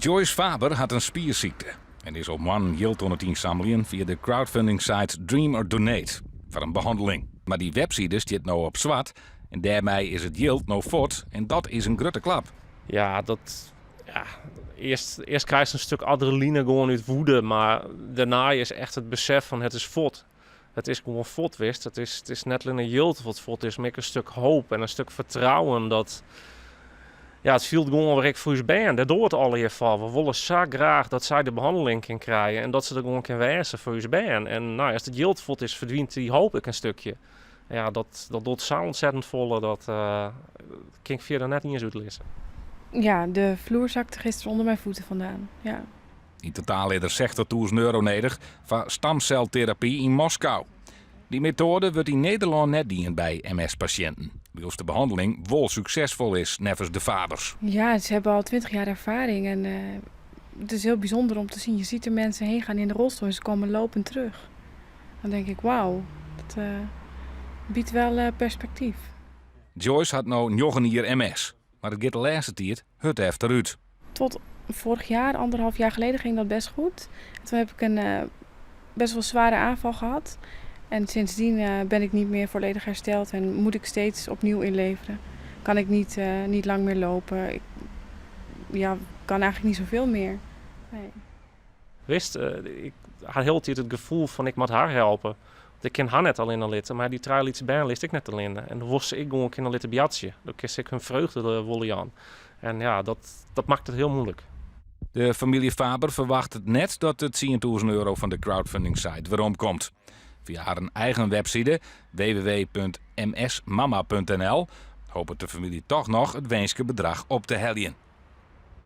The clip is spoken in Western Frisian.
Joyce Faber hat in spiersykte en is al moannen jild oan it ynsammeljen fia de crowdfunding site Dream or Donate foar in behanneling. Mar dy webside stiet no op swart en dêrmei is it jild no fuort en dat is in grutte klap. Ja, dat, ja, earst, earst krijst in stik adrenaline gewoan út woede, mar dêrnei is echt it besef fan it is fuort. It is gewoan fuort, witst. It is net allinnich jild wat fuort is, mar ek in stik hoop en in stik fertrouwen dat, ja, it fielt gewoan wer ek foar ús bern. Dêr docht it allegear foar. We wolle sa graach dat sy de behanneling kin krije en dat se der gewoan kin wêze foar ús bern. En no, as it jild fuort is, ferdwynt dy hoop ek in stikje. Ja, dat docht sa ontzettend folle, dat kin ik fierder net iens útlizze. Ja, de vloer zakte gisteren onder mijn voeten vandaan. Ja. Yn totaal is der €60.000 nedich foar stamselterapy yn Moskou. Dy metoade wurdt yn Nederlân net dien by MS-pasjinten. Wylst de behanneling wol suksesfol is, neffens de Fabers. Ja, ze hebben al 20 jaar ervaring en het is heel bijzonder om te zien. Je ziet er mensen heen gaan in de rolstoel en ze komen lopend terug. Dan denk ik, wauw, dat biedt wel perspectief. Joyce hat no 9 jier MS, mar it giet de lêste tiid hurd efterút. Tot vorig jaar, anderhalf jaar geleden, ging dat best goed. Toen heb ik een best wel zware aanval gehad. En sindsdien ben ik niet meer volledig hersteld en moet ik steeds opnieuw inleveren. Kan ik niet lang meer lopen. Ik, ja, kan eigenlijk niet zoveel meer. Nee. Witst, ik ha hieltyd it gefoel fan ik moat har helpe. Want ik kin har net allinne litte, mar dy trije lytse bern litst ek net allinne. En dan wolst se ek gewoan kinne litte boartsje. Dan kinst ek hun freugde wol jaan. En ja, dat makket it hiel muoilik. De famylje Faber ferwachtet net dat de €10.000 fan de crowdfunding site weromkomt. Fia har eigen webside www.msmama.nl hopet de famylje dochs noch it winske bedrach op te heljen.